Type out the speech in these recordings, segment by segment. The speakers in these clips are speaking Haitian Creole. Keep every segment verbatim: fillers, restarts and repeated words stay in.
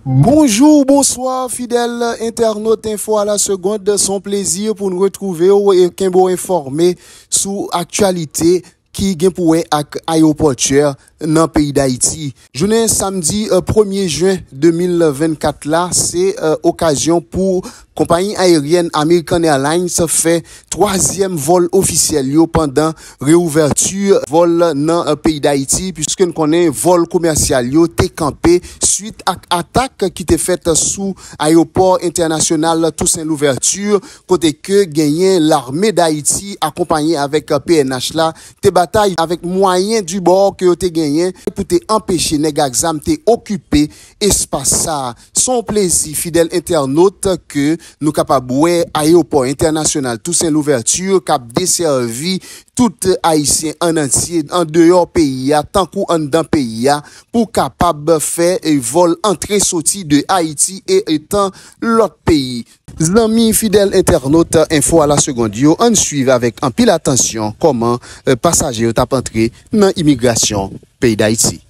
Bonjou, bonswa, fidèl entènot Info à la Seconde. Se yon plezi pou n retwouve w e kenbe w enfòme sou aktyalite ki gen pou wè ak ayewopò Tchè nan peyi Dayiti. Jounen samdi, eh, premye jen de mil vennkat la, se, eh, okazyon pou konpayi ayeryèn American Airlines fè twazyèm vòl ofisyèl yo pandan reouvèti vòl nan, eh, peyi Dayiti, piske n konnen vòl komèsyal yo te kanpe swit ak atak ki te fèt sou ayewopò entènasyonal Toussaint Louverture, kote ke genyen Lame Dayiti akonpaye avèk P N H la te batay avèk mwayen dibò ke yo te genyen pou te anpeche nèg ak zam te okipe espas sa a. Se yon plezi, fidèl entènot, ke nou kapab wè ayewopò entènasyonal Toussaint Louverture k ap desèvi tout Ayisyen an antye, andeyò peyi a tankou anndan peyi a, pou kapab fè, eh, vòl antre soti de Ayiti e, eh, tan lòt peyi. Zanmi fidèl entènot Info à la Seconde yo, ann swiv avèk anpil atansyon kòman, eh, pasaje yo t ap antre nan imigrasyon peyi Dayiti.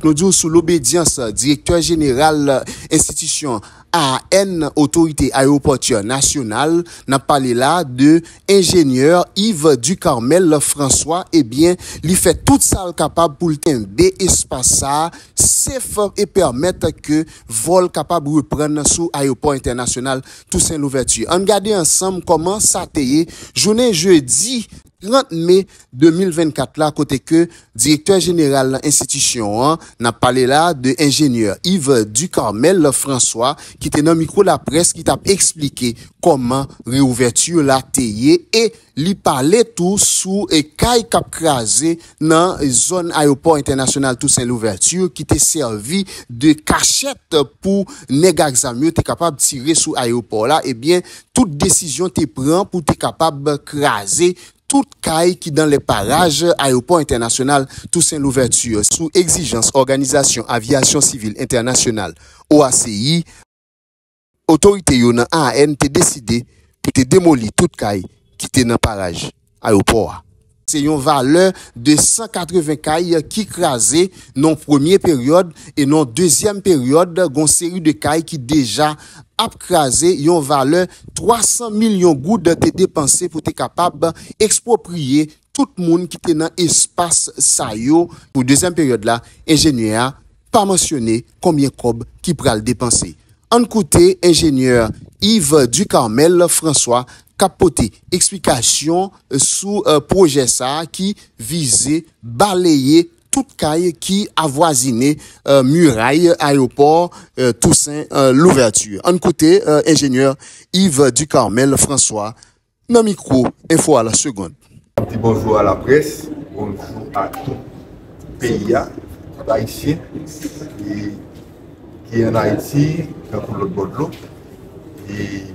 Yo di w sou lobedyans direktè jeneral enstitisyon A A N, Otorite Ayewopòtyè Nasyonal, n ap pale la de enjenyè Yves Ducarmel François, ebyen, li fè tout sa l kapab pou l kenbe espas sa a sef e pèmèt ke vòl kapab reprann sou ayewopò entènasyonal Toussaint Louverture. Ann gade ansanm kòman sa te ye jounen jedi trant me de mil vennkat la, kote ke direktè jeneral enstitisyon an, n ap pale la de enjenyè Yves Ducarmel François, ki te nan mikwo laprès, ki t ap eksplike kòman reouvèti la te ye, e li pale tou sou e kay k ap kraze nan zòn ayewopò entènasyonal Toussaint Louverture, ki te sèvi de kachèt pou nèg ak zam yo te kapab tire sou ayewopò la. Ebyen, tout desizyon te pran pou te kapab kraze tout kay ki dans les parages ayewopò entènasyonal Toussaint Louverture, sou egzijans Òganizasyon Avyasyon Sivil Entènasyonal, O A C I. Otorite yo nan A A N te deside pou te demoli tout kay ki te nan paraj ayewopò a. Se yon valè de san katreven kay ki kraze nan yon premye peryòd, e nan yon dezyèm peryòd, gon seri de kay ki deja ap kraze, yon valè twa san milyon goud te depanse pou te kapab ekspwopriye tout moun ki te nan espas sa yo. Pou dezyèm peryòd la, enjenyè a pa mansyone konbyen kòb ki pral depanse. Ann koute enjenyè Yves Ducarmel François k ap pote eksplikasyon sou eh, pwojè sa a ki vize baleye tout kay ki avwazine eh, miray ayewopò eh, Toussaint eh, Louverture. Ann koute eh, enjenyè Yves Ducarmel François nan mikwo Enfo à la Seconde. Di bonjou a laprès, bonjou a tout peyi a, tout Ayisyen e, ki ann Ayiti, tankou lòt bò dlo. E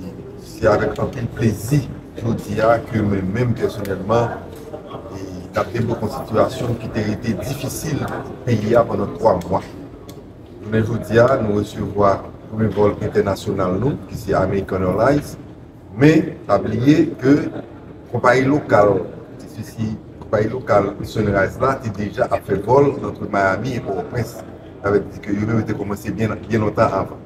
se avèk anpil plezi jodi a ke mwen menm pèsonèlman e, n ap debloke yon sitiyasyon ki te rete difisil pou peyi a pandan twa mwa. Jounen jodi a, nou resevwa premye vòl entènasyonal nou, ki se American Airlines, men pa bliye ke konpayi lokal, espesi konpayi lokal Sunrise la, te deja ap fè vòl ant Miami e Pòtoprens. Sa vle di ke yo menm yo te kòmanse byen, byen lontan avan.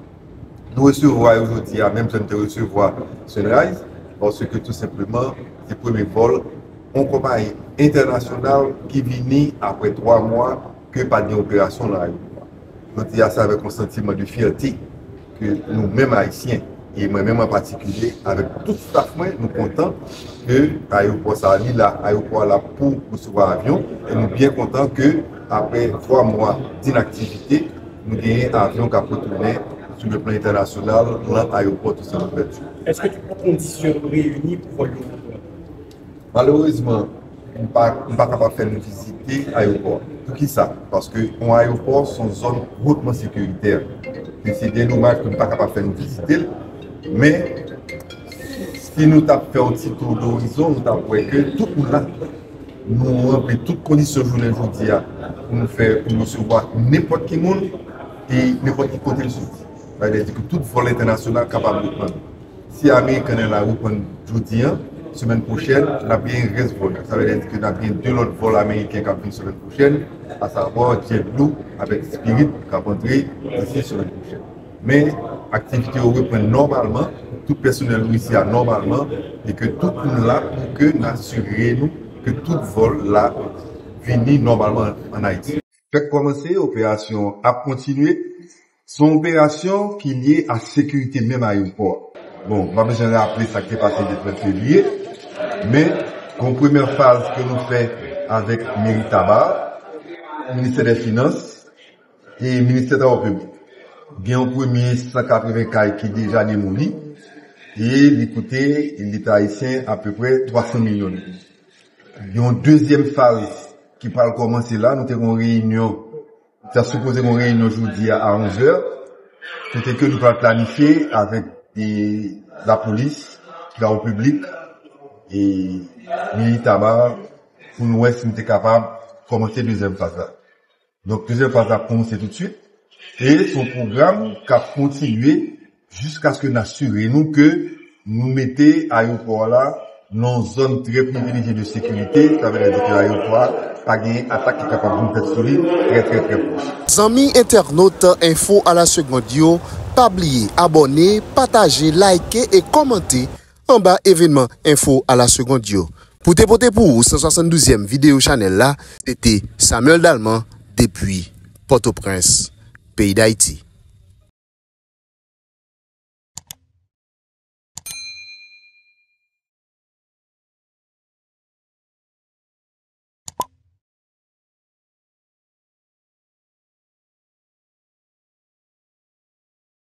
Nou resevwa yo jodi a, menm jan nou te resevwa Sunrise, paske tou senpleman, se premye vòl yon konpayi entènasyonal ki vini apre twa mwa ke pa gen operasyon nan ayewopò a. Jodi a, se avèk yon santiman de fyète ke nou menm Ayisyen, e mwen menm an patikilye, avèk tout staf mwen, nou kontan ke ayewopò sa a, li la, ayewopò a la pou resevwa avyon, e nou byen kontan ke, apre twa mwa dinaktivite, nou genyen avyon k ap retounen sou le plan entènasyonal nan ayewopò Toussaint Louverture. Èske tout kondisyon reyini pou vòl yo reprann? Malerezman, m pa, m pa kapab fè nou vizite ayewopò a. Poukisa? Paske yon ayewopò se yon zòn hotman sekiritè. E se byen domaj ke m pa kapab fè nou vizite l. Men, si nou t ap fè yon ti tour d'horizon, nou t ap wè ke tout moun la, nou ranpli tout kondisyon jounen jodi a pou nou fè, pou nou resevwa nenpòt ki moun e nenpòt ki kote l soti. Sa vle di ke tout vòl entènasyonal kapab reprann. Si American Airlines reprann jodi a, semèn pwochèn, n ap genyen rès vòl yo. Sa vle di ke n ap gen de lòt vòl ameriken k ap vin semèn pwochèn, asavwa JetBlue avèk Spirit k ap antre disi semèn pwochèn. Men, aktivite yo reprann nòmalman, tout pèsonèl nou isi a nòmalman, e ke tout moun la pou ke n asire nou ke tout vòl la vini nòmalman ann Ayiti. Fèk kòmanse, operasyon ap kontinye. Se yon operasyon ki lye a sekirite menm ayewopò a. Bon, m pa bezwen raple sa k te pase le trant fevriye, men yon premyè faz ke nou fè avèk meri Taba, ministè dè finans e ministè travay piblik. Gen yon premye san katreven kay ki deja demoli e li koute Leta ayisyen apeprè twa san milyon de goud. Gen yon dezyèm faz ki pral kòmanse la. Nou te gen yon reyinyon, ta sipoze gen yon reyinyon jodi a, a onzè, kote ke nou pral planifye avèk e, lapolis, travay piblik e Minitaba pou nou wè si nou te kapab kòmanse dezyèm faz la. Donk, dezyèm faz la ap kòmanse toutswit. E se yon pwogram k ap kontinye jiskaske n asire nou ke nou mete ayewopò a la nan yon zòn trè privilejye de sekirite, sa vle di ke ayewopò a pa genyen atak ki kapab vin fèt sou li trè, trè, trè pwòch. Zanmi entènot Enfo a la Segonn yo, pa bliye abòne, pataje, like e kòmante anba evènman Enfo a la Segonn yo. Pou te pote pou ou san swasanndouzèm videyo chanèl la, se te Samuel Dalman depi Pòtoprens, peyi Dayiti.